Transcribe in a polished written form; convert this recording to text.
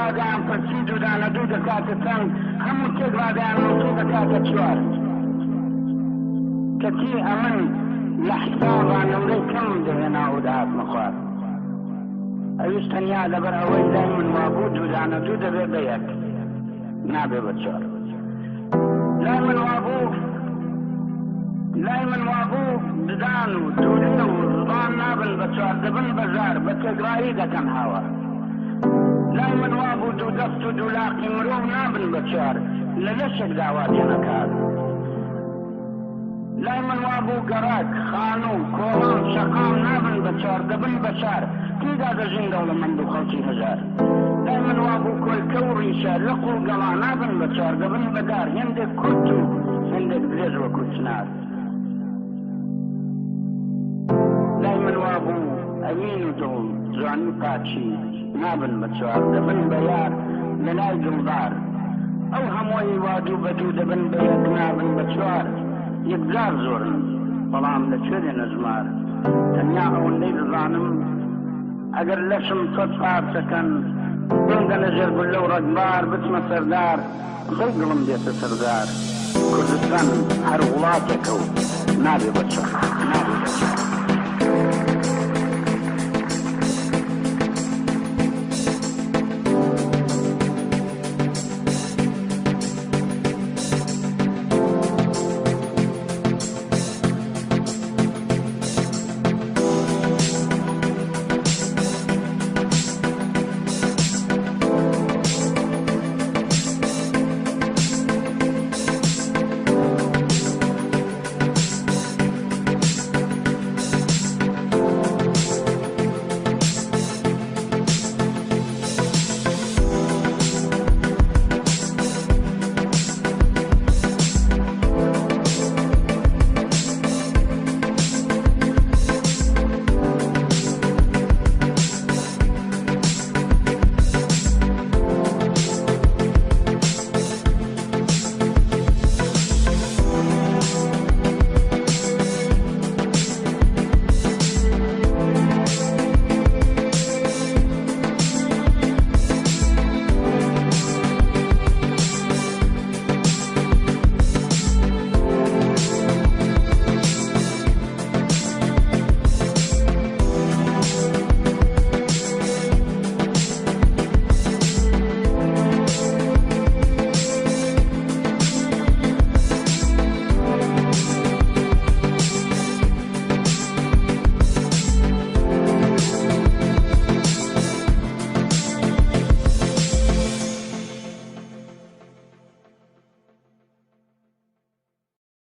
با دەیانپرسی دوو دانە دوو دەکاتە چەند، هەموو تێکڕا دەیاننووسی دەکاتە چوار. کەچی ئەمن لە حسابا نمرەی کەمم دەهێنا و دەهاتمە خوار. ئەویش تەنیا لەبەر ئەوەی لای من وابوو دوو دانە دوو دەبێ بە یەک، نابێ بە چوار. لای من وابوو لای من وابوو ددان و دوولێ و زبان نابن بە چوار، دەبن بە زار، بە تێکڕایی دەکەن هاوار. لای من وابوو دوو دەست و دوو لاقی مرۆڤ نابن بە چوار، لە لەشێکدا وا تێنەکات. لای من وابوو گەڕەک، خانوو، کۆڵان، شەقام نابن بە چوار، دەبن بە شار، تێیدا دەژین دەوڵەمەند و خەڵکی هەژار. لای من وابوو کۆلکە و ڕیشە، لق و گەڵا نابن بە چوار، دەبن بە دار، هێندێک کورت و هێندێک درێژ وەکوو چنار. لای من وابوو ئەوین و دڵ، جوانی و پاکی نابن بە چوار، دەبن بە یار لە لای دڵدار. ئەو هەمووەی وا دوو بە دوو دەبن بە یەک نابن بە چوار، یەکجار زۆرن، بەڵام لە کوێ دێنە ژمار؟ تەنیا ئەوەندەی دەزانم ئەگەر لەشم سەد پارچە کەن، بمدەنە ژێر گوللە و ڕەگبار، بچمە سەر دار، خۆی دڵم دێتە سەر زار. کوردستان هەر وڵاتێکە و نابێ بە چوار، نابێ بە چوار.